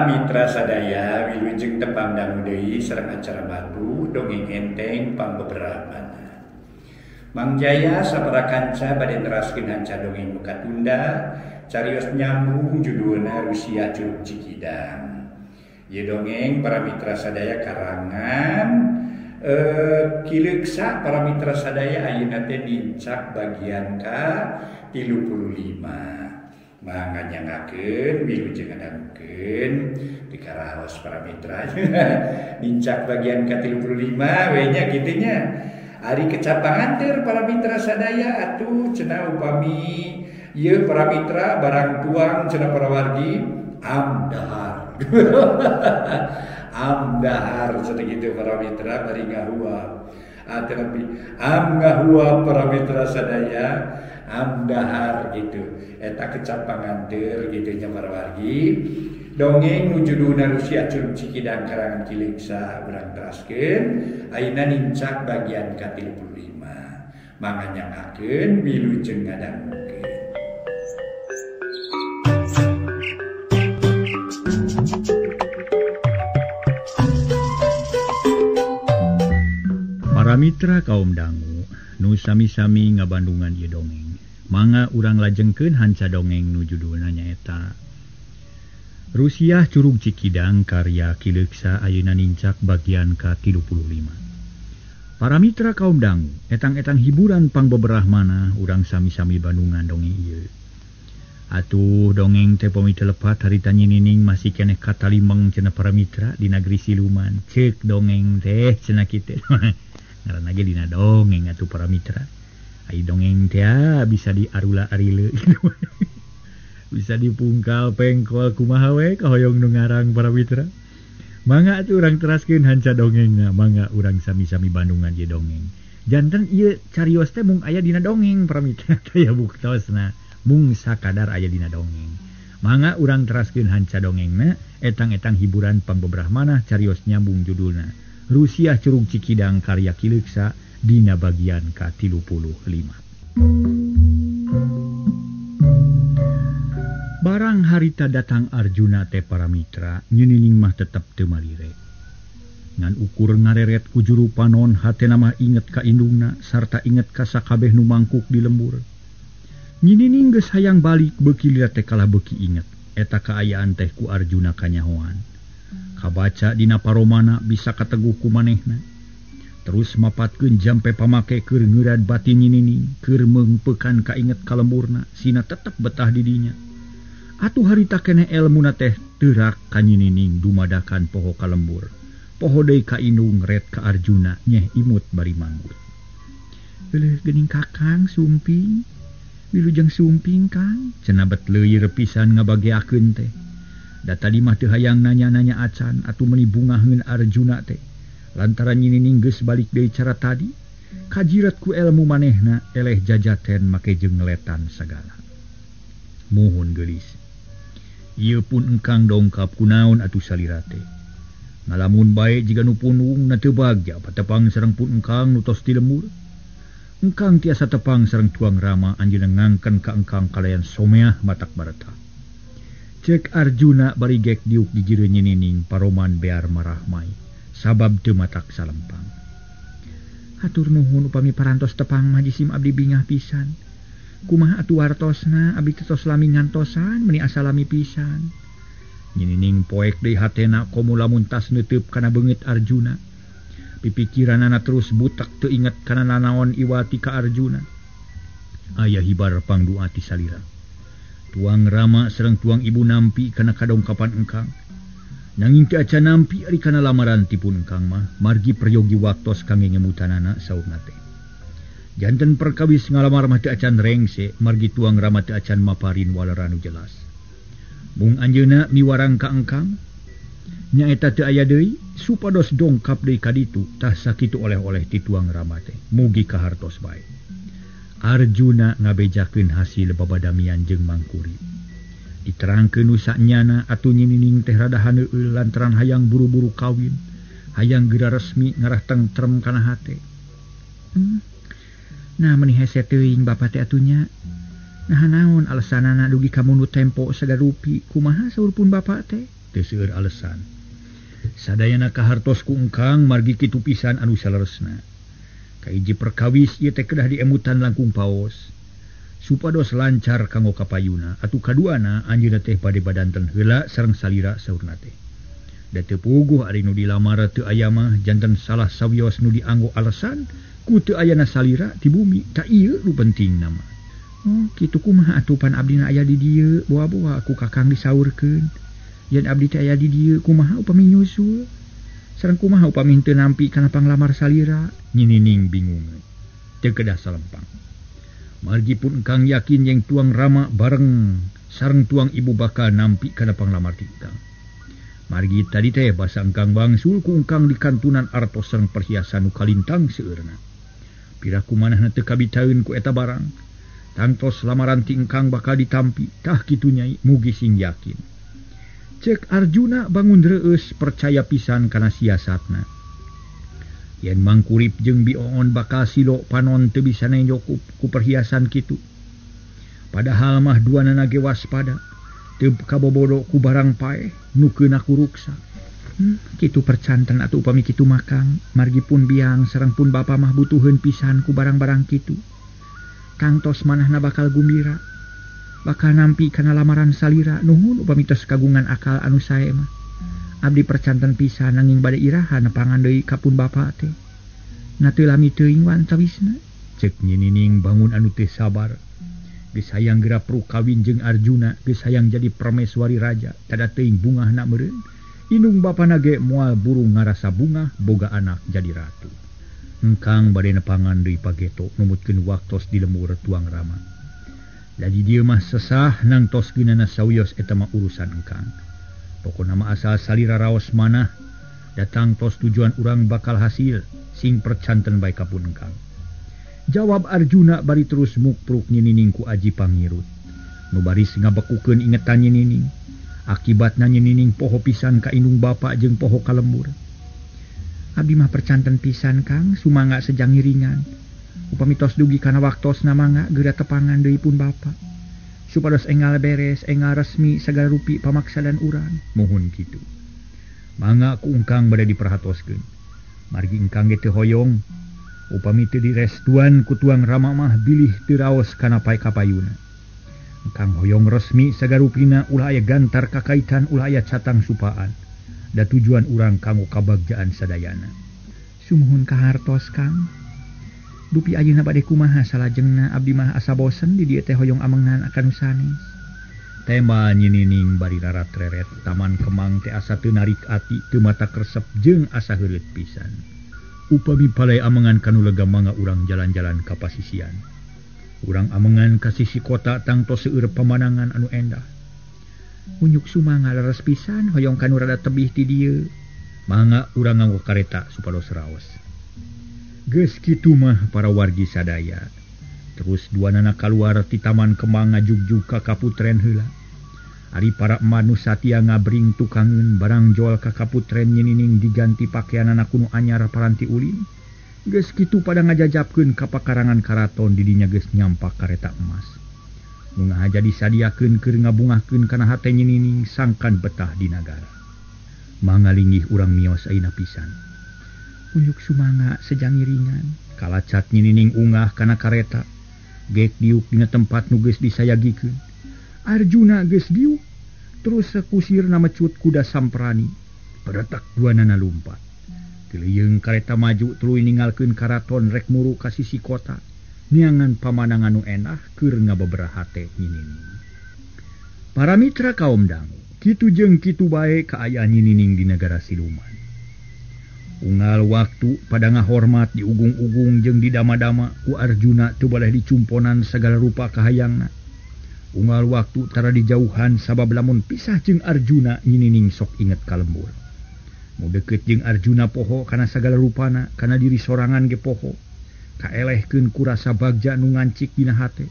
Para mitra sadaya wilujeng tepang dangu deui sareng acara batu dongeng enteng pangbeberapana. Mang Jaya sabaraha kanca bade neraskeun hanca dongeng nu katunda carios nyambung judulna Rusia Curug Cikidang. Ieu dongeng para mitra sadaya karangan Kileuksa para mitra sadaya ayeuna teh nincak bagian ka 35. Manganyangakeun wilujeng ngadangukeun dikaraos para mitra. Nincak bagian ka 35 we nya kitu nya. Ari kecap panganteur para mitra sadaya atuh cenah upami ieu para mitra barang tuang cenah para wargi amdahar. Amdahar cenah kitu para mitra bari ngahuap. Atanapi am ngahuap para mitra sadaya amdahar gitu. Eta kecap panganteur gitu nya para wargi. Dongeng nu judulna Rusia Curug Cikidang karangan Kileuksa urang teraskeun ayeuna nincak bagian ka 35. Manganyangakeun wilujeng ngadangukeun. Para mitra kaum dangu nu sami-sami ngabandungan ieu dongeng. Mangga urang lajengkeun hanca dongeng nu judulna nyaeta Rusia Curug Cikidang karya Kileuksa ayeuna nincak bagian ka 35. Para mitra kaum dangu, etang-etang hiburan pangbeberah mana urang sami-sami bandungan dongeng ieu. Atuh dongeng teh pami teu lepat harita nyinining masih keneh katalimeng cenah para mitra di negeri siluman. Ceuk dongeng teh cenah kitu. Ngaranna ge dina dongeng atuh para mitra. Ai dongeng teh bisa diarula-arile gitu. Bisa dipungkal pengkol kumaha we kahoyong nu ngarang para mitra. Mangga atuh urang teraskeun hanca dongengna, mangga urang sami-sami bandungan ieu dongeng. Janten ieu carios teh mung aya dina dongeng para mitra teh ya buktosna mung sakadar aya dina dongeng. Mangga urang teraskeun hanca dongengna, etang-etang hiburan pangbeberah manah carios nyambung judulna Rusia Curug Cikidang karya Kileuksa dina bagian ka 35. Barang harita datang Arjuna teh para mitra, nyenining mah tetep teu malire. Ngan ukur ngareret ku juru panon hatena mah inget ka indungna sarta inget ka sakabeh nu mangkuk di lembur. Nyinining geus hayang balik beuki lila teh kalah beuki inget eta kaayaan teh ku Arjuna kanyahoan. Kabaca dina paromana bisa kateguh ku manehna. Terus mapatkeun jampe pamake keur ngeurad batin nyinining, keur meungpeukan kainget ka lemburna, sina tetep betah di dinya. Atuh harita keneh elmuna teh teurak ka nyinining dumadakan poho ka lembur. Poho deui ka indung ret ka Arjuna nyeh imut bari manggut. Euleuh geuning Kakang sumping, wilujeng sumping Kang, cenah bet leuir pisan ngabageakeun teh. Da tadi mah teu hayang nanya-nanya acan atuh meuni bungaheun Arjuna teh. Lantaran nyinining geus balik deui cara tadi, kajiret ku elmu manehna eleh jajaten make jeung ngeletan sagala. Muhun geulis. Ieu pun engkang dongkap kunaon atuh salira teh. Ngalamun bae jiga nu punung na teu bagja patepang sareng pun engkang nu tos di lembur. Engkang tiasa tepang sareng tuang Rama anjeunna ngangken ka engkang kalayan someah matak bareta. Cek Arjuna bari gek diuk di jero nyinining paroman bear marahmai sabab teu matak salempang. Hatur nuhun upami parantos tepang mah jisim abdi bingah pisan. Kumaha atuh wartosna abdi teh tos lami ngantosan meuni asa lami pisan. Nyinining poek deui hatena komo lamun tas neuteub kana beungeut Arjuna. Pipikiranana terus butek teu inget kana nanaon iwati ka Arjuna. Aya hibar pangdua ti salira. Tuang Rama sareng tuang ibu nampi kana kadongkapan engkang. Nanging teu acan nampi ari kana lamaran ti pun engkang mah margi peryogi waktos kangge ngemutanana saurna teh. Janten perkawis ngalamar mah teu acan rengse margi tuang Rama teu acan maparin waleran nu jelas. Mung anjeunna miwarang ka engkang nyaeta teu aya deui supados dongkap deui ka ditu tah sakitu oleh-oleh ti tuang Rama teh mugi kahartos bae. Arjuna ngabejakeun hasil babadamian jeung Mangkuri. Diterangkeun nu sanyana atuh nyinining teh rada haneueul lantaran hayang buru-buru kawin, hayang geura resmi ngarah tentrem kana hate. Nah meuni hese teuing bapa teh atuh nya. Nah naon alesanana dugi ka mundut tempo sagarupi kumaha saur pun bapa teh? teu seueur alesan. Sadayana kahartos ku engkang margi kitu pisan anu saleresna. Kahiji perkawis ieu teh kedah diemutan langkung paos supados lancar kanggo kapayuna. Atuh kaduana anjeunna teh bade badanten heula sareng salira saurna teh. Da teu puguh ari nu dilamar teu aya mah janten salah sawios nu dianggo alasan ku teu ayana salira di bumi. Ta ieu nu pentingna mah. Oh, kitu kumaha atuh pan abdina aya di dieu boa-boa ku kakang disaurkeun. Yen abdi teh aya di dieu kumaha upami nyusul? Sareng kumaha upami henteu nampi kana panglamar salira? Nyinining bingung. Teu kedah salempang. Margi pun engkang yakin yang tuang Rama bareng sareng tuang ibu bakal nampi kana panglamar ti engkang. Margi tadi teh basa engkang bangsul ku engkang dikantunan artos sareng perhiasan nu kalintang seueurna. Piraku manahna teu kabitaeun ku eta barang. Tangtos lamaran ti engkang bakal ditampi. Tah kitu nyai mugi sing yakin. Cek Arjuna bangun reueus percaya pisan kana siasatna. Yen Mangkurip jeung Bioon bakal silo panon teu bisa nenjo ku perhiasan kitu. Padahal mah duanana ge waspada. Teu kabobodo ku barang paeh nu keuna ku ruksa. Kitu percanten atuh upami kitu makang, margi pun biang sareng pun bapa mah butuheun pisan ku barang-barang kitu. Tangtos manahna bakal gumbira. Bakal nampi kana lamaran salira. Nuhun upami tos kagungan akal anu sae mah. Abdi percanten pisan nanging bade iraha nepangan deui ka pun bapa teh. Na teu lami teuing wantawisna. Cek Nyinining bangun anu teu sabar. Geus hayang geura peruk kawin jeung Arjuna, geus hayang jadi permeswari raja, tada teuing bungahna meureun. Indung bapana ge moal burung ngarasa bungah boga anak jadi ratu. Engkang bade nepangan deui pageto numutkeun waktos di lembur tuang Rama. Jadi dieu mah sesah nang tos geunana sawios eta mah urusan engkang. Pokona mah asal salira raos manah datang tos tujuan urang bakal hasil sing percanten bae ka pun engkang. Jawab Arjuna bari terus mukpruk Nyinining ku aji pangirut. Nu baris ngabekukeun ingetan Nyinining. Akibatna Nyinining poho pisan ka indung bapa jeung poho ka lembur. Abdi mah percanten pisan Kang, sumangga sejang ngiringan. Upami tos dugi kana waktosna mangga geura tepangan deui pun bapa. Supados enggal beres, enggal resmi sagala rupi pamaksadan urang. Muhun kitu. Mangga ku engkang bade diperhatoskeun. Margi engkang ge teu hoyong upami teu direstuan ku tuang Rama mah bilih teu raos kana pae kapayuna. Engkang hoyong resmi sagarupina ulah aya gantar kakaitan ulah aya catang supaan. Da tujuan urang kanggo kabagjaan sadayana. Sumuhun kahartos Kang. Dupi ayeuna bade kumaha salajengna abdi mah asa bosen di dieu teh hoyong amengan akan sanes. Tema Nyinining bari rarat-reret taman kemang teh asa teu narik ati teu mata kresep jeung asa heureut pisan. Upami palai amengan kanu lega mangga urang jalan-jalan ka pasisian. Urang amengan ka sisi kota tangtos seueur pamandangan anu endah. Unyuk sumangga leres pisan hoyong kanu rada tebih ti dieu. Mangga urang nganggo kareta supados raos. Geus kitu mah para wargi sadaya. Terus duanana kaluar ti taman kemang ngajugjug ka kaputren heula. Ari para emak nu satia ngabring tukangeun barang jol ka kaputren Nyinining diganti pakeanana ku nu anyar paranti ulin. Geus kitu pada ngajajapkeun ka pakarangan karaton di dinya geus nyampak kareta emas. Nu ngahaja disadiakeun keur ngabungahkeun kana hate Nyinining sangkan betah di nagara. Mangalinggih urang mios ayeuna pisan. Unjuk sumangga sejang ngiringan. Kalacat Nyinining ungah kana kareta. Gek diuk dina tempat nu geus disayagikeun. Arjuna geus diuk terus sakusirna mecut kuda samprani. Peretak duanana lumpat. Tilieung kareta maju tuluy ninggalkeun karaton rek muru ka sisi kota. Neangan pamandangan nu enah keur ngababeraha hate Nyinining. Para mitra kaum dangu, kitu jeung kitu bae kaayaan Nyinining di nagara siluman. Unggal waktu pada ngahormat diugung-ugung jeung didama-dama ku Arjuna teu baleh dicumponan sagala rupa kahayangna. Unggal waktu tara dijauhan sabab lamun pisah jeung Arjuna Nyinining sok inget ka lembur. Mu deukeut jeung Arjuna poho kana sagala rupana, kana diri sorangan ge poho. Kaelehkeun ku rasa bagja nu ngancik dina hate.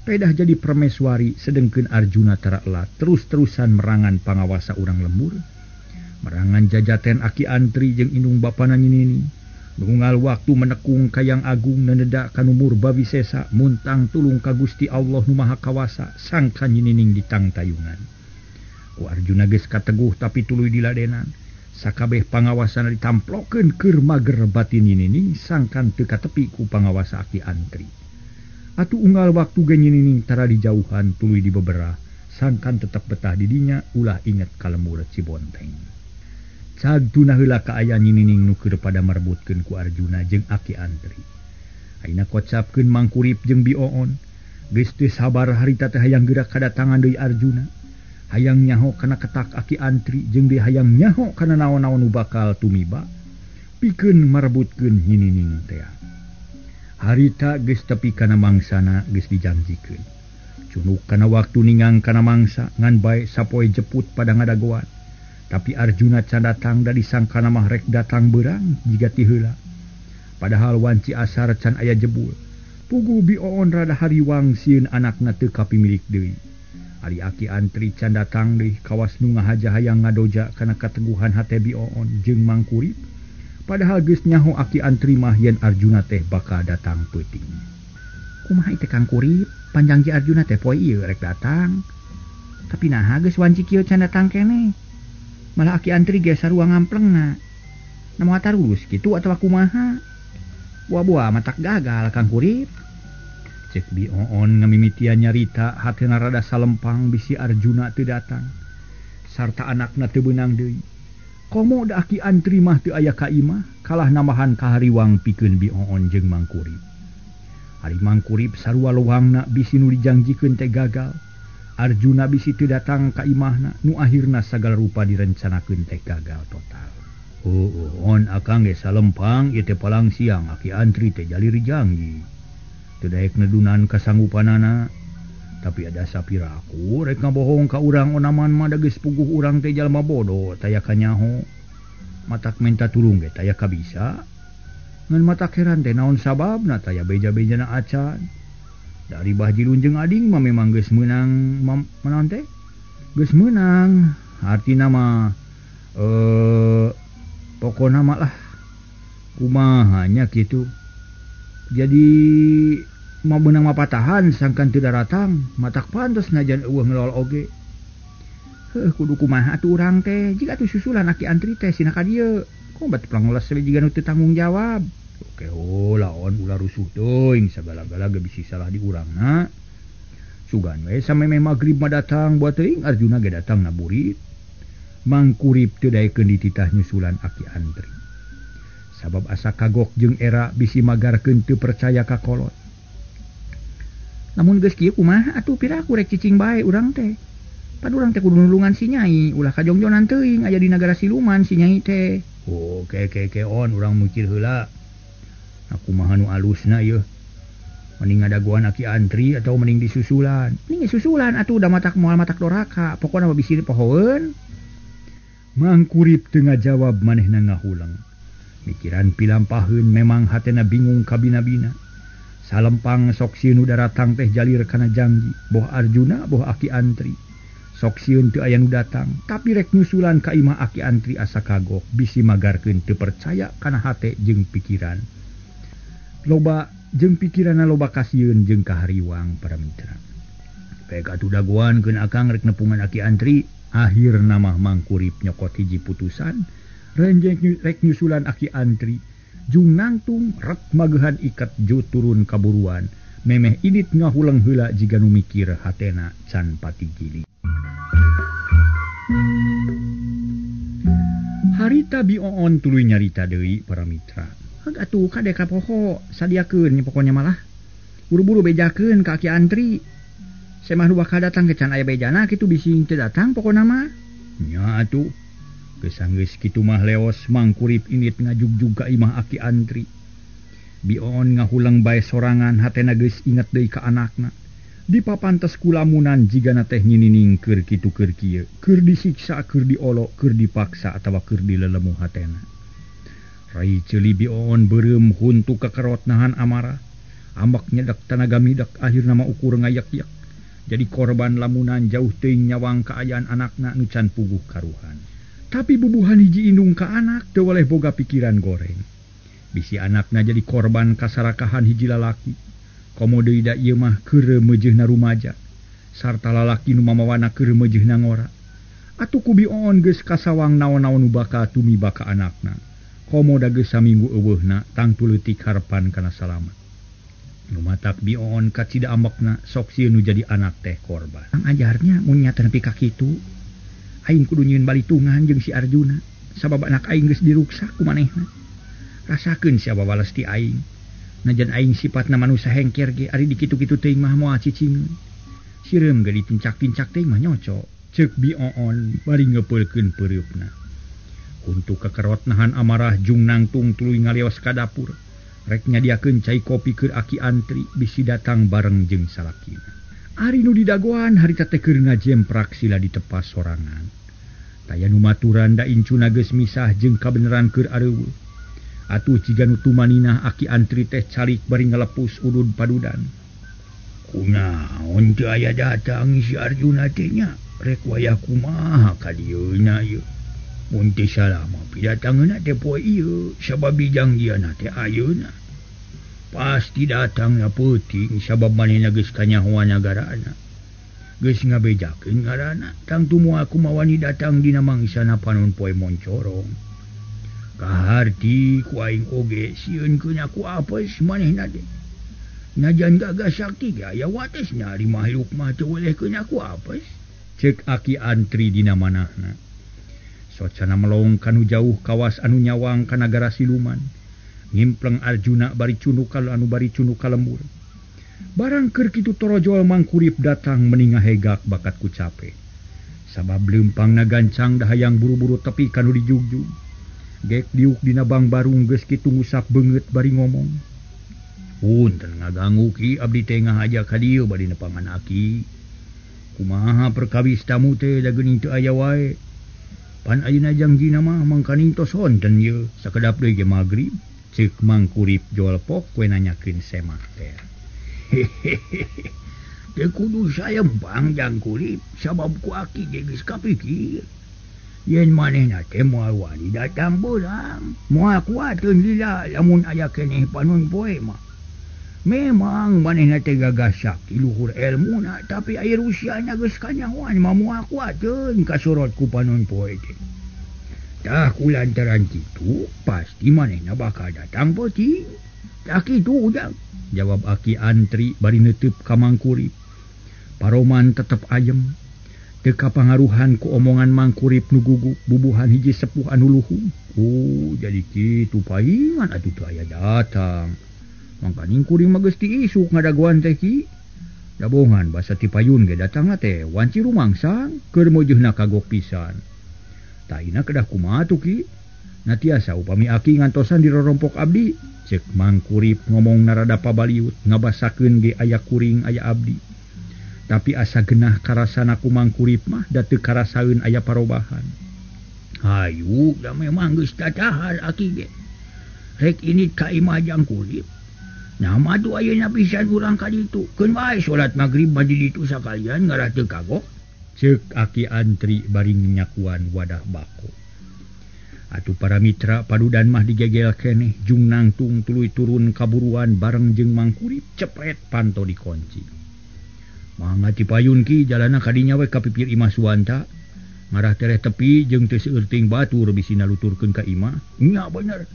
Pedah jadi permeswari sedengkeun Arjuna tara elat terus-terusan merangan pangawasa urang lembur. Merangan jajaten aki antri jeung indung bapana Nyinining. Nunggal waktu menekung kayang agung nenedak kanu murba wisesa muntang tulung ka Gusti Allah nu Maha Kawasa sangka Nyinining ditangtayungan. Ku Arjuna geus kateguh tapi tuluy diladenan. Sakabeh pangawasana ditamplokeun keur mager batin Ninining sangkan teu katepi ku pangawasa Aki Antri. Atuh unggal waktu ge Ninining tara dijauhan tuluy dibeberah sangkan tetep betah di dinya ulah inget ka lembur Cibonteng. Cag tunah heula kaayaan Ninining nu keur pada merebutkeun ku Arjuna jeung Aki Antri. Ayeuna kocapkeun Mangkurip jeung Bi Oon. Geus teu sabar harita teh hayang geura kadatangan deui Arjuna. Hayang nyaho kana ketak Aki Antri jeung deui hayang nyaho kana naon-naon nu bakal tumiba pikeun marebutkeun Ninining teh. Harita geus tepi kana mangsana geus dijanjikeun. Cunuk kana waktu ningang kana mangsa ngan bae sapoe jeput pada ngadagoan. Tapi Arjuna can datang da disangkana mah rek datang beurang jiga ti heula. Padahal wanci asar can aya jebul. Puguh Bi Oon rada hariwang sieun anakna teu kapimilik deui. Ari Aki Antri can datang deui kawas nu ngahaja hayang ngadoja kana kateguhan hate Bi Oon jeung Mangkurip. Padahal geus nyaho Aki Antri mah yen Arjuna teh bakal datang peuting. Kumaha teh Kang Kurip, panjangji Arjuna teh poe ieu rek datang. Tapi naha geus wanci kieu can datang keneh. Malah Aki Antri ge sarua ngamplengna. Na moal tarurus kitu atawa kumaha? Buah-buah matak gagal Kang Kurip. Cek Bi Oon ngamimitian nyarita hatena rada salempang bisi Arjuna teu datang sarta anakna teu beunang deui. Komo da Aki Antri mah teu aya ka imah kalah nambahan kahariwang pikeun Bi Oon jeung Mangkurip. Ari Mangkurip sarua leuwangna bisi nu dijangjikeun teh gagal. Arjuna bisi teu datang ka imahna nu akhirna sagala rupa direncanakeun teh gagal total. Oh, on akang ge salempang ieu teh palang siang Aki Antri teh jalir janji. Teu daek nedunan kasanggupanana. Tapi ada sapiraku rek ngabohong ka urang onaman mah da geus puguh urang teh jalma bodoh taya kanyaho. Matak minta tulung ge taya kabisa. Ngan matak heran teh naon sababna taya beja-bejana acan. Dari Bah Jilun jeung Ading mah memang geus meunang menaon teh? Geus meunang. Artina mah pokona mah lah kumaha nya kitu. Jadi mau beunang mapatahan sangkan teu daratang matak pantes najan eueuh ngelol oge. Heuh kudu kumaha atuh urang teh jiga atuh susulan Aki Antri teh sina ka dieu. Komo bat pangles we jiga nu teu tanggung jawab. Oke oh laon ulah rusuh teuing sagala-gala ge bisi salah di urangna. Sugan we samemeh magrib mah datang buat teuing Arjuna ge datang na burit. Mangkurip teu daekeun dititah nyusulan Aki Antri. Sabab asa kagok jeung era bisi magarkeun teu percaya ka kolot. Lamun geus kieu kumaha atuh piraku rek cicing bae urang teh. Pan urang teh kudu nulungan si Nyai, ulah kajongjonan teuing aya di nagara siluman si Nyai teh. Oh, ke ke ke on urang mikir heula. Aku kumaha nu alusna ieu. Mending ngadagoan Aki Antri atau mending disusulan. Mending disusulan atuh da matak moal matak doraka, pokona mah bisi pohoeun. Mangkurip teu ngajawab manehna ngahulang. Mikiran pilampaheun memang hatena bingung kabina-bina. Salempang sok sieun nu daratang teh jalir kana janji, boh Arjuna boh Aki Antri. Sok sieun teu aya nu datang, tapi rek nyusulan ka imah Aki Antri asa kagok bisi magarkeun teu percaya kana hate jeung pikiran. Loba jeung pikiranna loba kasieun jeung kahariwang para mitra. Pek atuh dagoan keun akang rek nepungan Aki Antri. Akhirna mah Mangkurip nyokot hiji putusan, renjek rek nyusulan Aki Antri. Jung nangtung rek magehan ikat ju turun kaburuan. Memeh indit ngahuleng heula jiga nu mikir hatena can pati gili. Harita Bi Oon tuluy nyarita deui para mitra. Heug atuh kade ka poho sadiakeun nya pokona malah. Buru-buru bejakeun ka Aki Antri. Semah nu bakal datang ke can aya bejana kitu bisi teu datang pokona mah. Nya atuh. Geus geus kitu mah leos Mangkurip indit ngajugjug ka imah Aki Antri. Bi Oon ngahuleng bae sorangan hatena geus inget deui ka anakna. Dipapantes kulamunan jigana teh nyinining keur kitu keur kieu, keur disiksa, keur diolok, keur dipaksa atawa keur dilelemu hatena. Rai ceuli Bi Oon beureum huntu kakerot nahan amarah. Ambek nyedek tanaga midak akhirna mah ukur ngayak-yak. Jadi korban lamunan jauh teuing nyawang kaayaan anakna nu can puguh karuhan. Tapi bubuhan hiji indung ka anak teu weleh boga pikiran goreng. Bisi anakna jadi korban kasarakahan hiji lalaki. Komo deui da ieu mah keur meujeuhna rumaja. Sarta lalaki nu mamawana keur meujeuhna ngora. Atuh ku Bi Oon geus kasawang naon-naon nu bakal tumiba ka anakna. Komo da geus saminggu euweuhna tangtu leutik harepan kana salamat. Nu matak Bi Oon kacida ambekna sok sieun nu jadi anak teh korban. Ang ajarnya mun nya teh nepi ka kitu. Aing kudu nyieun balitungan jeung si Arjuna sabab anak aing geus diruksak ku manehna. Rasakeun sia babales ti aing. Najan aing sipatna manusa hengker ge ari dikitu-kitu teuing mah moal cicingeun. Sireum ge ditincak-tincak teuing mah nyocok. Ceuk Bi Oon bari ngepeulkeun peureupna. Untuk kekerot nahan amarah jung nangtung tuluy ngalios ka dapur. Rek nyadiakeun cai kopi keur Aki Antri bisi datang bareng jeung salakina. Ari nu didagoan harita teh keur ngajemprak sila ditepas sorangan. Taya nu maturan da incuna geus misah jeung kabeneran keur areuweuh. Atuh jiga nu tumaninah Aki Antri teh calik bari ngalepus udud padudan. Kunaon teu aya datang si Arjuna teh nya? Rek wayah kumaha ka dieu nya ieu? Mun teu salah mah pidatangeunna teh poe ieu sabab dijangjianna teh ayeuna. Pasti datangna peuting sabab manehna geus kanyahoan nagarana. Geus ngabejakeun ngaranna tangtu moal kumawani datang dina mangsana panon poe moncorong. Kaharti ku aing oge sieun keuna ku apes manehna teh. Najan gagah sakti ge aya watesna ari makhluk mah teu weleh keuna ku apes. Ceuk Aki Antri dina manahna. Socana melong kanu jauh kawas anu nyawang ka nagara siluman. Ngimpleng Arjuna bari cunuk anu bari cunuk ka lembur. Barang keur kitu torojol Mangkurip datang meni ngahegak bakat ku cape. Sabab leumpangna gancang da hayang buru-buru tepi kanu dijugjug. Gek diuk dina bang barung geus kitu ngusap beungeut bari ngomong. Punten ngaganggu ki abdi teh ngahaja ka dieu bari nepangan aki. Kumaha perkawis tamu teh da geuning teu aya wae. Pan ayeuna jangjina mah mangkaning tos honten ieu sakedap deui ge magrib. Ceuk Mangkurip jolpok we nanyakeun semah teh. Hehehe. Teu kudu sayembang jang kurip sabab ku aki ge geus kapikir. Yen manehna teh moal wani datang beurang, moal kuateun lila lamun aya keneh panon poe mah. Memang manehna teh gagah sakti luhur elmuna tapi aya usiana geus kanyahoan mah moal kuateun kasorot ku panon poe teh. Tah kulantaran kitu pasti manehna bakal datang peuting. Tah kitu ujang, jawab Aki Antri bari neuteub ka Mangkurip. Paroman tetep ayem. Teu kapangaruhan ku omongan Mangkurip nu gugup bubuhan hiji sepuh anu luhung. Oh, jadi kitu paingan atuh teu aya datang. Mangkaning kuring mah geus ti isuk ngadagoan teh ki. Dabongan basa ti payun ge datangna teh wanci rumangsang keur meujeunna kagok pisan. Taina kedah kumaha tuh ki? Na tiasa upami aki ngantosan dirorompok abdi. Ceuk Mangkurip ngomong narada pabaliut ngabasakeun ge aya kuring aya abdi. Tapi asa genah karasana ku Mangkurip mah da teu karasaeun aya parobahan. Hayu da memang geus tatahar aki ge. Rek ini ka imah jang kurip. Nah madu ayeuna pisan urang ka ditu. Keun wae salat magrib mah di ditu sakalian ngarah teu kagok. Ceuk Aki Antri bari nyakuan wadah bako. Atuh para mitra padudan mah digegel keneh jung nangtung tuluy turun kaburuan bareng jeung Mangkurip cepret panto dikunci. Mangga ti payun ki jalana kadinya we ka pipir imah Suwanta. Ngarah tereh tepi jeung teu seueur teuing batur bisi naluturkeun ka imah. Nya bener.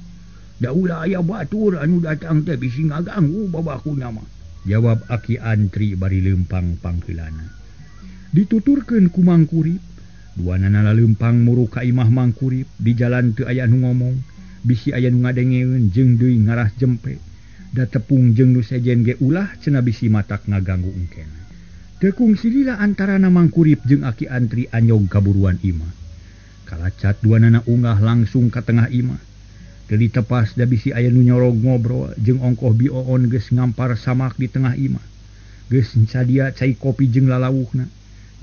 Da ulah aya batur anu datang teh bisi ngaganggu babakuna mah. Jawab Aki Antri bari leumpang pangheulana. Dituturkeun ku Mangkurip, duanana laleumpang muruk ka imah Mangkurip, di jalan teu aya nu ngomong, bisi aya nu ngadengeun jeung deui ngarah jempe. Da tepung jeung nu sejen ge ulah cenah bisi matak ngaganggu engkena. Teu kungsi lila antarana Mangkurip jeung Aki Antri anyog kaburuan imah. Kalacat duanana unggah langsung ka tengah imah. Teu ditepas da bisi aya nu nyorog ngobrol jeung ongkoh Bi Oon geus ngampar samak di tengah imah. Geus sadia cai kopi jeung lalawuhna.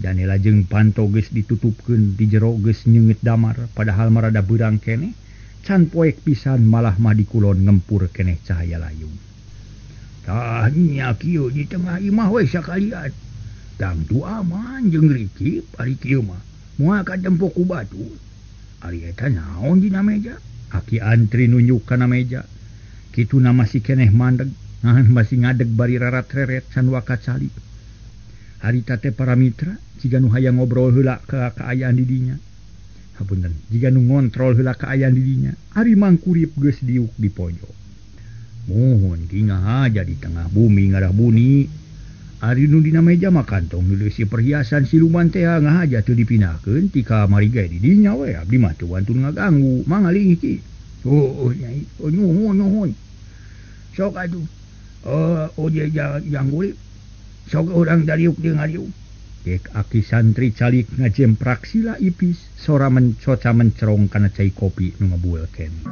Janela jeung panto geus ditutupkeun di jero geus nyeungit damar padahal marada beurang keneh can poek pisan malah mah di kulon ngempur keneh cahaya layung. Tah nya kieu di tengah imah we sakalian. Tangtu aman jeung rikip ari kieu mah moal katempo ku batu. Ari eta naon dina meja? Aki Antri nunjuk kana meja. Kituna masih keneh mandeg, nahan masih ngadeg bari rarat-reret can waka calik. Harita teh para mitra Jiga nu hayang ngobrol heula ka kaayaan di dinya. Hapunten, jiga nu ngontrol heula kaayaan di dinya. Ari Mangkurip geus diuk di pojok. Muhun ki ngahaja di tengah bumi ngarah buni. Ari nu dina meja mah kantong nu leusi perhiasan siluman teh ngahaja teu dipindahkeun ti kamari ge di dinya we abdi mah teu wantun ngaganggu. Mangga lingih ki. Oh, nyai, oh nuhun nuhun. Sok atuh. Oh jang gurip. Sok urang dariuk jeung ngariuk. Dek aki santri calik ngajemprak sila ipis sora mencoca mencerong kana cai kopi nu ngebul keneh.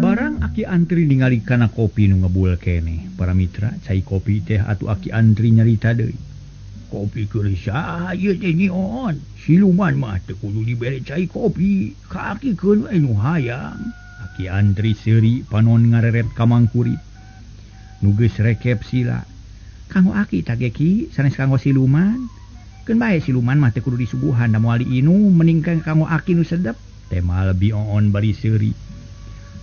Barang aki antri ningali kana kopi nu ngebul keneh, para mitra cai kopi teh atuh aki antri nyarita deui. Kopi keur saha ieu teh nyion? Siluman mah teu kudu dibere cai kopi, ka aki keun we nu hayang. Aki antri seuri panon ngareret ka Mangkurip. Nu geus rekep sila. Kanggo aki tage ki sanes kanggo siluman. Keun bae siluman mah teu kudu disuguhan da moal diinum mending kanggo aki nu sedep. Temal Bi Oon bari seuri.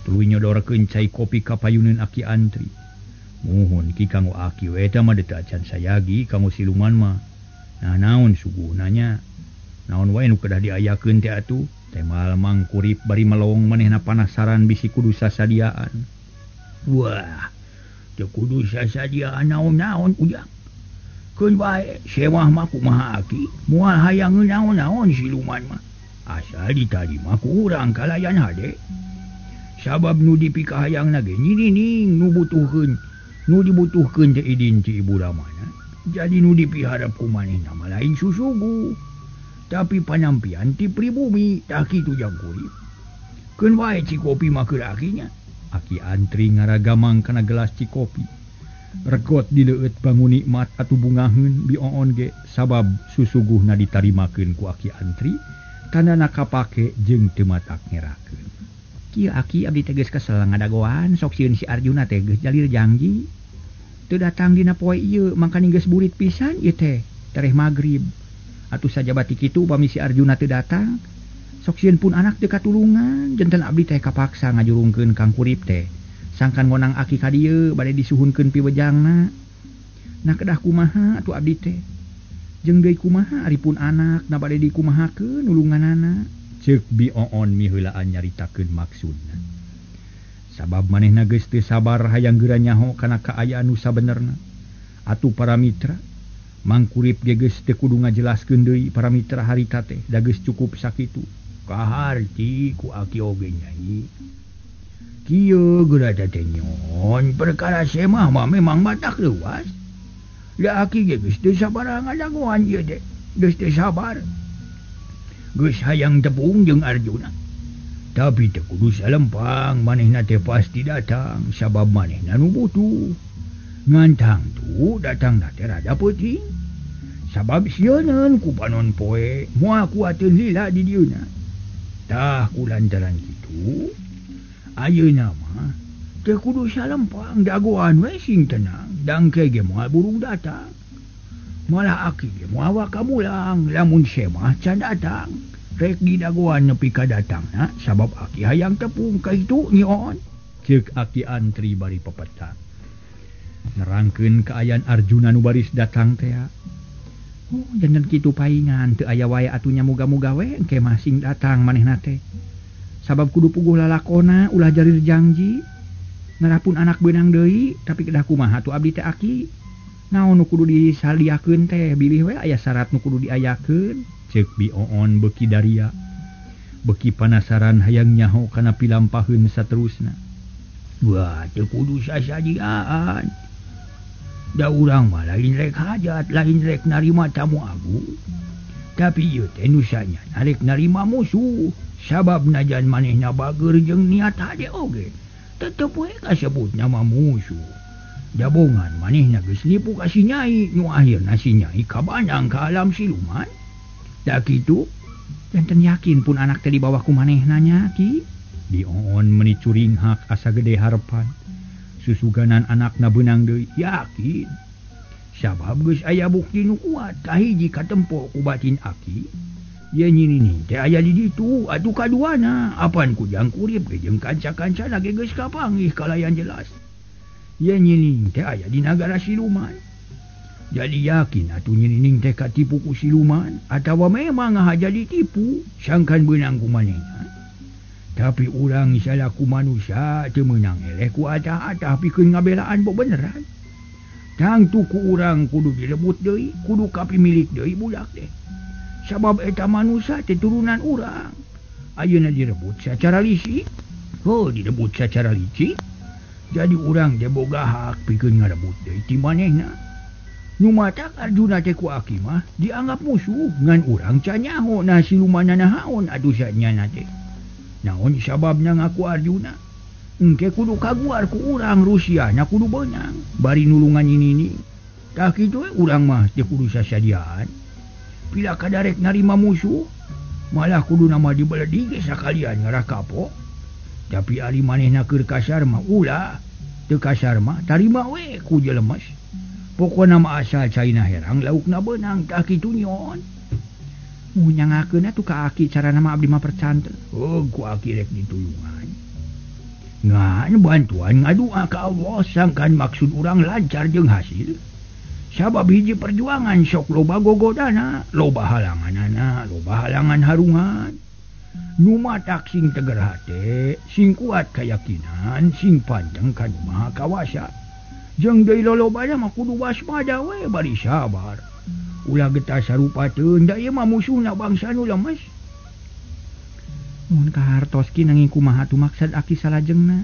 Tuluy nyodorkeun cai kopi ka payuneun aki antri. Muhun ki kanggo aki we eta mah teu acan sayagi kanggo siluman mah. Nah naon suguhna nya? Naon wae nu kedah diayakeun teh atuh? Temal Mangkurip bari melong manehna panasaran bisi kudu sasadiaan. Wah, teu kudu sasadiaan naon-naon ujang. Keun bae sewah mah kumaha aki, moal hayangeun naon-naon siluman mah. Asal ditarima ku urang kalayan hade. Sabab nu dipikahayangna ge nyinining nu butuhkeun, nu dibutuhkeun teh idin ti ibu ramana. Jadi nu dipiharap ku manehna mah lain susugu, tapi panampian ti pribumi tah kitu jang kurip. Keun wae cikopi mah keur akinya. Aki antri ngaragamang kana gelas cikopi. Regot dileueut bangun nikmat atuh bungaheun Bi Oon ge sabab susuguhna ditarimakeun ku aki antri tandana kapake jeung teu matak ngerakeun. Kieu aki abdi teh geus kesel ngadagoan sok sieun si Arjuna teh geus jalir janji. Teu datang dina poe ieu mangkaning geus burit pisan ieu teh tereh magrib. Atuh sajabati kitu upami si Arjuna teu datang sok sieun pun anak teu katulungan janten abdi teh kapaksa ngajurungkeun Kang Kurip teh. Sangkan ngonang aki ka dieu bade disuhunkeun piwejangna. Nah kedah kumaha atuh abdi teh? Jeung deui kumaha ari pun anak na bade dikumahakeun nulunganana? Ceuk Bi Oon miheulaan nyaritakeun maksudna. Sabab manehna geus teu sabar hayang geura nyaho kana kaayaan nu sabenerna. Atuh para mitra, Mangkurip ge geus teu kudu ngajelaskeun deui para mitra harita teh da geus cukup sakitu. Kaharti ku aki oge nyai. Kieu geura teh nyon perkara semah mah memang batak leuwas. Da aki ge geus teu sabar ngadagoan ieu teh. Geus teu sabar. Geus hayang tepung jeung Arjuna. Tapi teu kudu salempang manehna teh pasti datang sabab manehna nu butuh. Ngantang tu datangna teh rada peuting. Sabab sieuneun ku panon poe moal kuateun lila di dieuna. Tah ku lantaran kitu ayeuna mah teu kudu salempang dagoan we sing tenang dangke ge moal burung datang. Malah aki ge moal wakamulang lamun semah can datang. Rek di dagoan nepi ka datangna sabab aki hayang tepung ka itu nyion. Ceuk aki antri bari pepeta. Nerangkeun kaayaan Arjuna nu baris datang teh. Oh, janten kitu paingan teu aya wae atuh nya muga-muga we engke masing datang manehna teh. Sabab kudu puguh lalakona ulah jarir janji. Ngarapun anak beunang deui tapi kedah kumaha atuh abdi teh aki. Naon nu kudu disaliakeun teh bilih we aya syarat nu kudu diayakeun. Ceuk Bi Oon beuki daria. Beuki panasaran hayang nyaho kana pilampaheun saterusna. Wah, teu kudu sasadiaan. Da urang mah lain rek hajat, lain rek narima tamu agung. Tapi ieu teh nu sanyana rek narima musuh. Sabab najan manehna bager jeung niat hade oge, tetep we kasebut nama musuh. Dabongan manehna geus nipu ka si Nyai, nu akhirna si Nyai kabanang ka alam siluman. Da kitu, janten yakin pun anak teh dibawa ku manehna nya ki. Bi Oon meuni curinghak asa gede harepan. Susuganan anakna beunang deui yakin. Sabab geus aya bukti nu kuat kahiji katempo ku batin aki. Ye nyinini teh aya di ditu atuh kaduana apan ku Jang Kurip ge jeung kanca-kancana ge geus kapanggih kalayan jelas. Ye nyini teh aya di nagara siluman. Jadi yakin atuh nyinining teh katipu ku siluman atawa memang ngahaja ditipu sangkan beunang ku manehna. Tapi urang salaku manusia teu meunang eleh ku atah-atah pikeun ngabelaan bebeneran. Tangtu ku urang kudu dilebut deui, kudu kapimilik deui budak teh. Sabab eta manusia teh turunan urang. Ayeuna direbut secara licik. Heuh, direbut secara licik. Jadi urang teh boga hak pikeun ngarebut deui ti manehna. Nu matak Arjuna teh ku aki mah dianggap musuh ngan urang can nyaho nah silumanna naon atuh sanyana teh. Naon sababna ngaku Arjuna? Engke kudu kaguar ku urang Rusiana kudu beunang bari nulungan ini. Tah kitu we urang mah teu kudu sasadiaan. Pila kadarek narima musuh malah kudu nama dibeledi ge sakalian ngarah kapok. Tapi ari manehna keur kasar mah ulah, teu kasar mah tarima we ku jelemes. Pokona mah asal caina herang laukna beunang tah kitu nyon. Munyangakeun atuh ka aki carana mah abdi mah percanten. Heuh ku aki rek ditulungan. Ngan bantuan ngadua ka Allah sangkan maksud urang lancar jeung hasil. Sabab hiji perjuangan sok loba gogodana, loba halanganana, loba halangan harungan. Nu matak sing teger hate, sing kuat kayakinan, sing panjang ka Nu Maha Kawasa. Jeung deui lolobana mah kudu waspada we bari sabar. Ulah getah sarupateun da ieu mah musuhna bangsa nu lemes. Mun kahartos ki nanging kumaha tu maksad aki salajengna.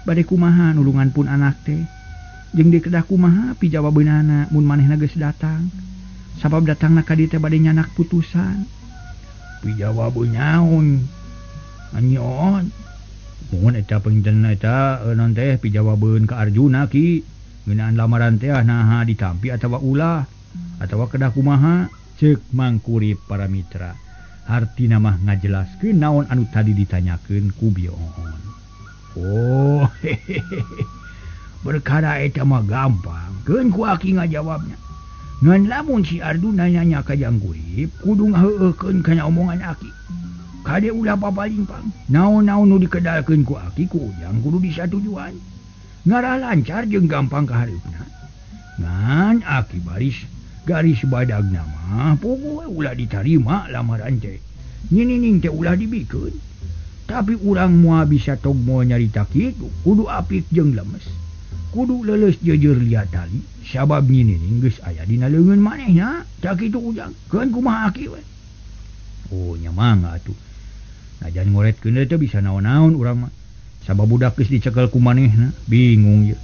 Bade kumaha nulungan pun anak teh. Jeung deui kedah kumaha pijawabeunana mun manehna geus datang. Sabab datangna ka dieu teh bade nyanak putusan. Pijawabeun naon? Anyon. Mun eta panginten eta naon teh pijawabeun ka Arjuna ki ngeunaan lamaran teh naha ditampi atawa ulah atawa kedah kumaha ceuk Mangkurip para mitra. Hartina mah ngajelaskeun naon anu tadi ditanyakeun ku Bioon. Oh, hehehe. Perkara eta mah gampang. Keun ku aki ngajawabna. Ngan lamun si Arjuna nanya ka Jang Kurip, kudu ngaheueuhkeun kana omongan aki. Kade ulah papalimpang. Naon-naon nu dikedalkeun ku aki ku Ujang kudu disatujuan. Ngarah lancar jeung gampang ka hareupna. Ngan aki baris garis badagna mah puguh ulah ditarima lamaran teh. Nyinining teh ulah dibikeun. Tapi urang moal bisa tog moal nyarita kitu, kudu apik jeung lemes. Kudu leuleus jeujeur lia tali, sabab nyinining geus aya dina leungeun manehna. Tah kitu Ujang, keun kumaha aki we. Oh nya mangga atuh. Najan ngoretkeun teh bisa naon-naon urang mah. Sabab budak geus dicekel ku manehna, bingung ye.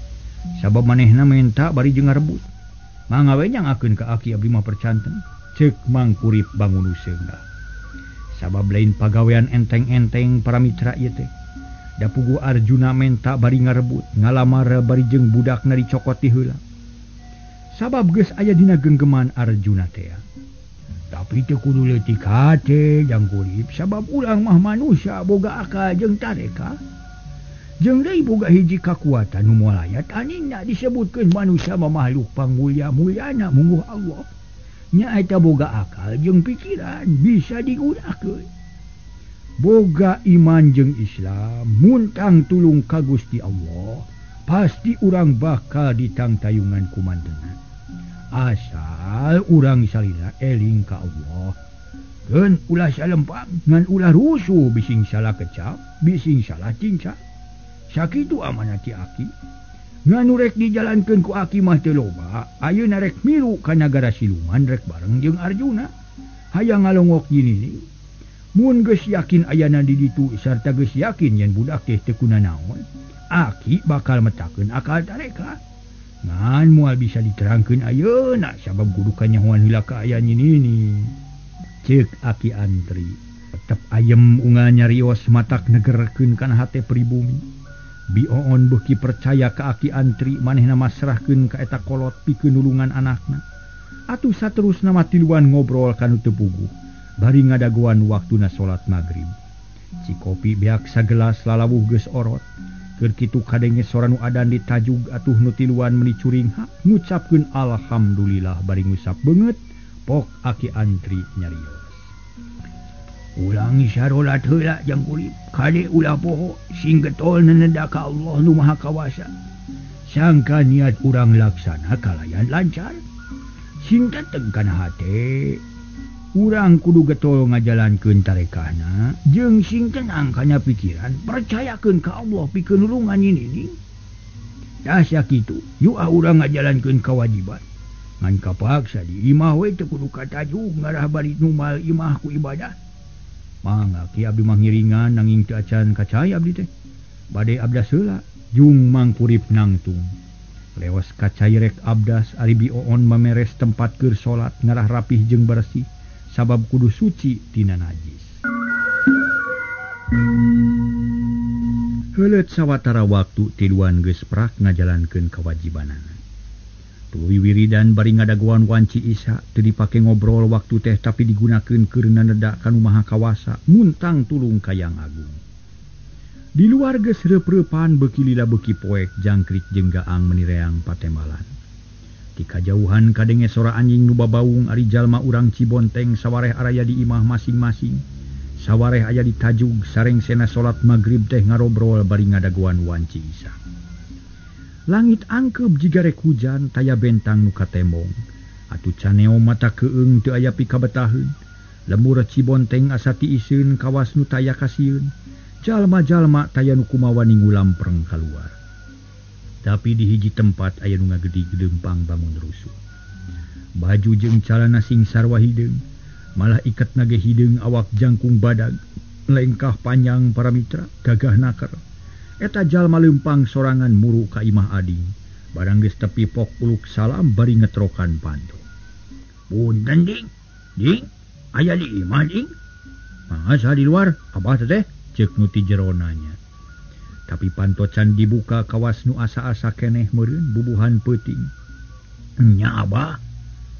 Sabab manehna menta bari jeung ngarebut. Mangga we nyangakeun ka aki abdi mah percanten. Ceuk Mangkurip bangun useungna. Sabab lain pagawean enteng-enteng para mitra ieu teh. Da puguh Arjuna menta bari ngarebut, ngalamar bari jeung budakna dicokot ti heula. Sabab geus aya dina genggeman Arjuna teh. Tapi teu kudu leutik hate Jang Kurip, sabab urang mah manusia boga akal jeung tareka. Jeung deui boga hiji kakuatan nu moal aya taningna disebutkeun manusia mah makhluk pangmulia-muliana mungguh Allah. Nyaeta boga akal jeung pikiran bisa digunakeun. Boga iman jeung Islam muntang tulung ka Gusti Allah, pasti urang bakal ditangtayungan ku mantena. Asal urang salila eling ka Allah. Keun ulah salempang ngan ulah rusuh bising salah kecap, bising salah cincak. Sakitu amanat ti aki. Nganu rek dijalankeun ku aki mah teu loba, ayeuna rek milu ka nagara siluman rek bareng jeung Arjuna. Hayang ngalongok nyinining. Mun geus yakin ayana di ditu sarta geus yakin yen budak teh teu kunanaon, aki bakal metakeun akal tareka. Ngan moal bisa diterangkeun ayeuna sabab kudu kanyahoan heula ka aya nyinining. Ceuk aki antri. Tetep ayem unggal nyarios matak negerkeun kana hate pribumi. Bioon beuki percaya ka aki antri manehna masrahkeun ka eta kolot pikeun nulungan anakna. Atuh saterusna mah tiluan ngobrol ka nu teu puguh. Bari ngadagoan waktuna salat magrib. Cikopi beak sagelas lalawuh geus orot. Keur kitu kadenge sora nu adan ditajug atuh nu tiluan meuni curinghak ngucapkeun alhamdulillah bari ngusap beungeut pok aki antri nyarios. Ulangi sarolat heula Jang Kurip, kade ulah poho sing getol neneda ka Allah nu Maha Kawasa. Sangka niat urang laksana kalayan lancar. Sing teteg kana hate. Urang kudu getol ngajalankeun tarekahna jeung sing tenang kana pikiran, percayakeun ka Allah pikeun nulungan ini. Tah sakitu, yuk ah urang ngajalankeun kewajiban. Ngan kapaksa di imah we teu kudu katajug ngarah bari numal imah ku ibadah. Mangga ki abdi mah ngiringan nanging teu acan kacai abdi teh. Bade abdas heula jung mangkurip nangtung. Lewas kacai rek abdas ari bioon mameres tempat keur salat ngarah rapih jeung bersih sabab kudu suci tina najis. Heuleut sawatara waktu tiluan geus prak ngajalankeun kewajibanana. Tuluy wiridan bari ngadagoan wanci Isya teu dipake ngobrol waktu teh tapi digunakeun keur naneda ka nu maha kawasa muntang tulung ka Yang Agung. Di luar geus reup-reupan beuki lila beuki poek jangkrik jeung gaang menireang patembalan. Ti kajauhan kadenge sora anjing nu babaung ari jalma urang Cibonteng sawareh araya di imah masing-masing. Sawareh aya di tajug sareng sena salat magrib teh ngarobrol bari ngadagoan wanci Isya. Langit angkeup jiga rek hujan taya bentang nu katembong. Atuh caneo mata keung teu aya pikabetaheun. Lemur Cibonteng asa tiiseun kawas nu taya kasieun. Jalma-jalma taya nu kumawa ningulampreng kaluar. Tapi di hiji tempat aya nu ngagedig leumpang bangun rusuh. Baju jeung calana sing sarwa hideung, malah iket nage hideung awak jangkung badag, lengkah panjang para mitra, gagah naker. Eta jalma leumpang sorangan muru ka imah ading. Barang geus tepi pok uluk salam bari ngetrokan panto. Punten ding, ding, aya di imah ding. Masa di luar, abah teh ceuk nu ti jero nanya. Tapi panto can dibuka kawas nu asa-asa keneh meureun bubuhan peuting. Nya abah,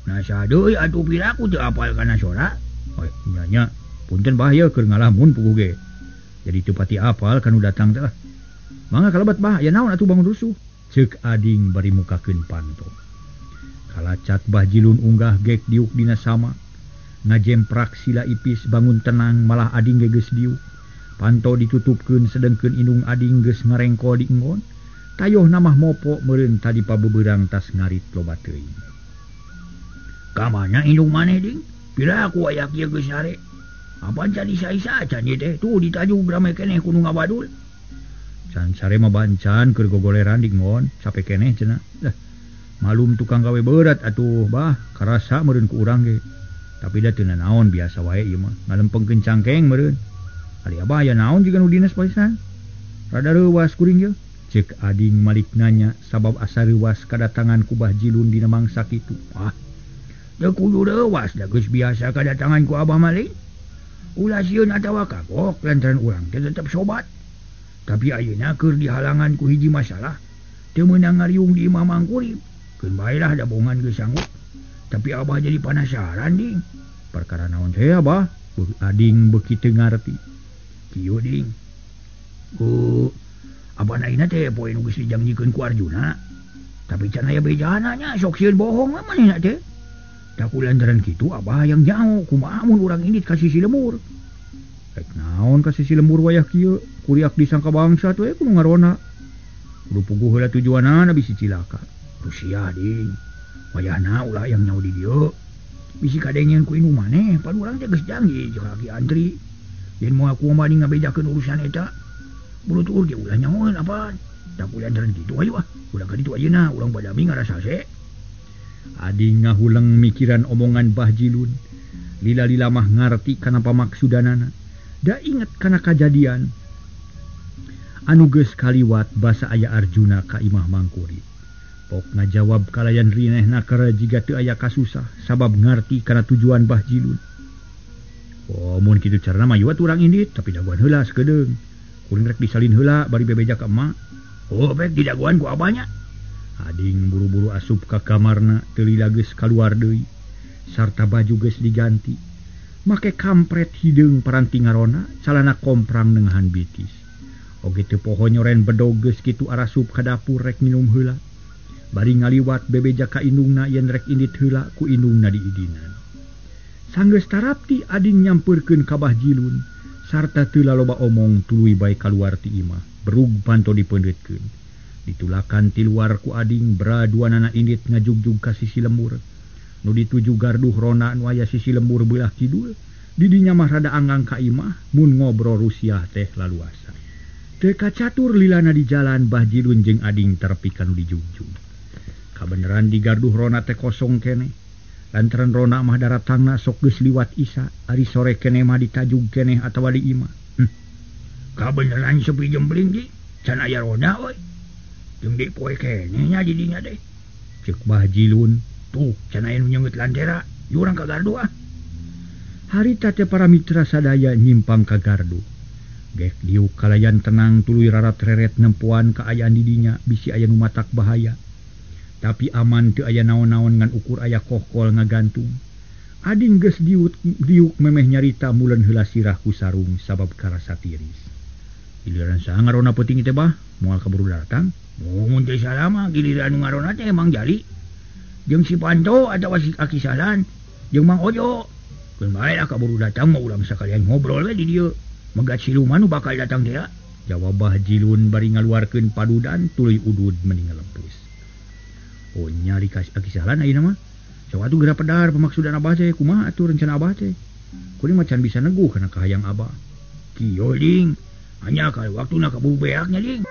nasa deui atuh piraku teu apal kana sora. Oi, nya nya, punten bah ieu keur ngalamun puguh ge. Jadi teu pati apal kanu datang teh lah. Mangga kalebat bah, ya naon atuh bangun rusuh. Ceuk ading bari mukakeun panto. Kalacat Bah Jilun unggah gek diuk dina sama. Ngajemprak sila ipis bangun tenang malah ading ge geus diuk. Panto ditutupkeun sedengkeun indung ading geus ngarengkol di enggon. Tayoh namah mopo meureun tadi pabeberang tas ngarit loba teuing. Ka mana indung maneh ding? Pira aku aya kieu geus sare. Apan can isa-isa can ieu teh tuh ditajug rame keneh ku nu ngabadul. Can sare mah bancan keur gogoleran di enggon sape keneh cenah. Lah malum tukang gawe berat atuh bah karasa meureun ku urang ge. Tapi da teu nanaon biasa wae ieu mah ngalempengkeun cangkeng meureun. Ari abah aya naon jiga nu dinas paisan. Rada reuwas kuring ye. Ceuk ading malik nanya sabab asa reuwas kadatangan ku Bah Jilun dina mangsa kitu. Ah. Teu kudu reuwas da geus biasa kadatangan ku abah malik. Ulah sieun atawa kagok lantaran urang teh tetep sobat. Tapi ayeuna keur dihalangan ku hiji masalah, teu meunang ngariung di imah Mangkurip. Keun bae lah da bongan geus sanggup. Tapi abah jadi panasaran ding. Perkara naon teh abah? Ading beuki teu ngarti. Kieu ding. Abah ayeuna teh poe nu geus dijangjikeun ku Arjuna. Tapi can aya bejana nya sok sieun bohong mah manehna teh. Tak lantaran kitu abah hayang nyaho kumaha mun urang indit ka sisi lemur. Rek naon ka sisi lemur wayah kieu? Kuriak disangka bangsa tuh kudu ngarona. Kudu puguh heula tujuanana bisi cilaka. Rusia ding. Wayahna ulah hayang nyaho di dieu. Bisi kadengeun ku indung maneh, pan urang teh geus janji jeung laki antri. Yen moal kumaha mah ngabejakeun urusan eta. Buru tuur ge ulah nyahoeun apaan. Tak lantaran kitu hayu ah. Ulah ka ditu ayeuna urang badami ngarasa hese. Ading ngahuleng mikiran omongan Bah Jilun. Lila-lila mah ngarti kana pamaksudanana. Da inget kana kajadian anu geus kaliwat basa aya Arjuna ka imah Mangkurip. Pok ngajawab kalayan rinehna keur jiga teu aya kasusah sabab ngarti kana tujuan Bah Jilun. Oh, mun kitu carana mah ieu urang indit tapi dagoan heula sakedeung. Kuring rek disalin heula bari bebeja ka emak. Oh, bek didagoan ku abahnya. Ading buru-buru asup ka kamarna teu lila geus kaluar deui sarta baju geus diganti. Make kampret hideung paranti ngarona, calana komprang nengahan bitis. Oge teu poho nyoren bedog geus kitu arasup ka dapur rek minum heula. Bari ngaliwat bebeja ka indungna yen rek indit heula ku indungna diidinan. Sanggeus tarapti ading nyampeurkeun ka Bah Jilun sarta teu laloba omong tuluy bae kaluar ti imah, berug panto dipeundeutkeun. Ditulakan ti luar ku ading bra duanana indit ngajugjug ka sisi lembur. Nu dituju garduh rona nu aya sisi lembur beulah kidul. Didinya mah rada anggang ka imah mun ngobrol Rusiah teh laluasa. Teu kacatur lilana di jalan Bah Jilun jeung ading terepi ka nu dijugjug. Kabeneran di garduh rona teh kosong keneh. Lantaran rona mah daratangna sok geus liwat isa, ari sore keneh mah ditajug keneh atawa di imah. Kabeneran sepi jembling di, can aya rona euy. Jeung di poe keneh nya di dinya teh. Ceuk Bah Jilun, tuh can aya nu nyeungeut lantera, jurang ka gardu ah. Harita teh para mitra sadaya nyimpang ka gardu. Gek diuk kalayan tenang tuluy rarat-reret nempoan kaayaan di dinya bisi aya nu matak bahaya. Tapi aman teu aya naon-naon ngan ukur aya kohkol ngagantung. Ading geus diuk memeh nyarita muleun heula sirah ku sarung sabab karasa tiris. Giliran saha ngarona peuting teh bah, moal kaburu datang. Mun teu salama giliran nu ngarona teh emang jali. Jeung si Panto atawa si Aki Salan jeung Mang Ojo. Keun bae lah kaburu datang mah urang sakalian ngobrol we di dieu. Megat siluman nu bakal datang teh. Jawab Bah Jilun bari ngaluarkeun padudan tuluy udud meni ngalepus. Oh nyari ka Aki Salan ayeuna mah. Sok atuh geura pedar pamaksudan abah teh kumaha atuh rencana abah teh. Kuring mah can bisa neguh kana kahayang abah. Kieu ding. Hanya kalau waktuna kaburu beak nya ding.